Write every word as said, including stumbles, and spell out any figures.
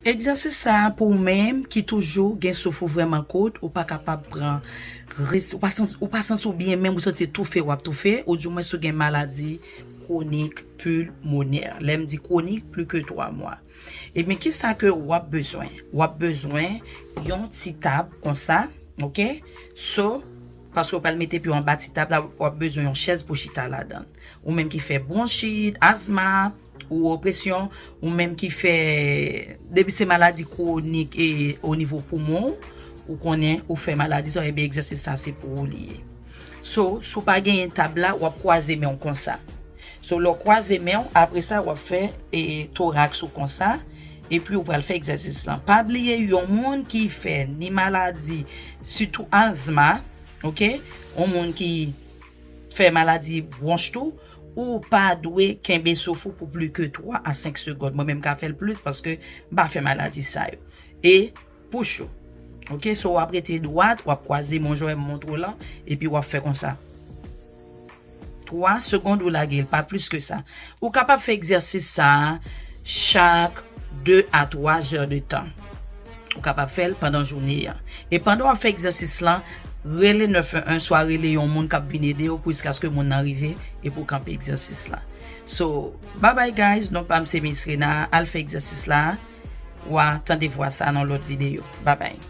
Egzèsis sa a pou ou menm ki toujou gen souf ou vrèman kout, ou pa kapab pran risk, ou pa santi, ou pa santi w byen menm, ou santi toufe, w ap toufe, ou dimwens ou gen maladi kwonik pulmonè. Lè m di kwonik, plis ke twa mwa. Ebyen, kisa ke w ap bezwen? W ap bezwen yon ti tab konsa, oke? So, paske w pral mete pye w anba ti tab la, w ap bezwen yon chèz pou chita ladan l. Ou menm ki fè bwonchit, azma, ou opresyon, ou menm ki fè, depi se maladi kwonik e o nivo poumon, ou konnen ou fè maladi sa, ebyen egzèsis sa se pou ou li ye. So, si w pa genyen tab la, w ap kwaze men w konsa. So, lè w kwaze men w, apre sa, w ap fè e, toraks ou konsa, epi ou pral fè egzèsis lan. Pa bliye, yon moun ki fè ni maladi, sitou azma, oke? Yon moun ki fè maladi bwonch tou, ou pa dwe kenbe souf ou pou plis ke twa a senk segonn. Mwen menm ka fè l plis paske m pa fè maladi sa yo. E push ou. Oke, so w ap rete dwat, w ap kwaze men w jan m montre w lan, epi w ap fè konsa. Twa segonn ou lage l, pa plis ke sa. Ou kapab fè egzèsis sa a chak de a twa zè de tan. Ou kapab fè l pandan jounen an. E pandan w ap fè egzèsis lan, rele nèf wan wan, swa rele yon moun k ap vin ede w jiskaske moun nan rive epi w kanpe egzèsis la. So, bye bye guys, non pa m se Miss Rena, al fè egzèsis la, w a tande vwa sa nan lòt videyo. Bye bye.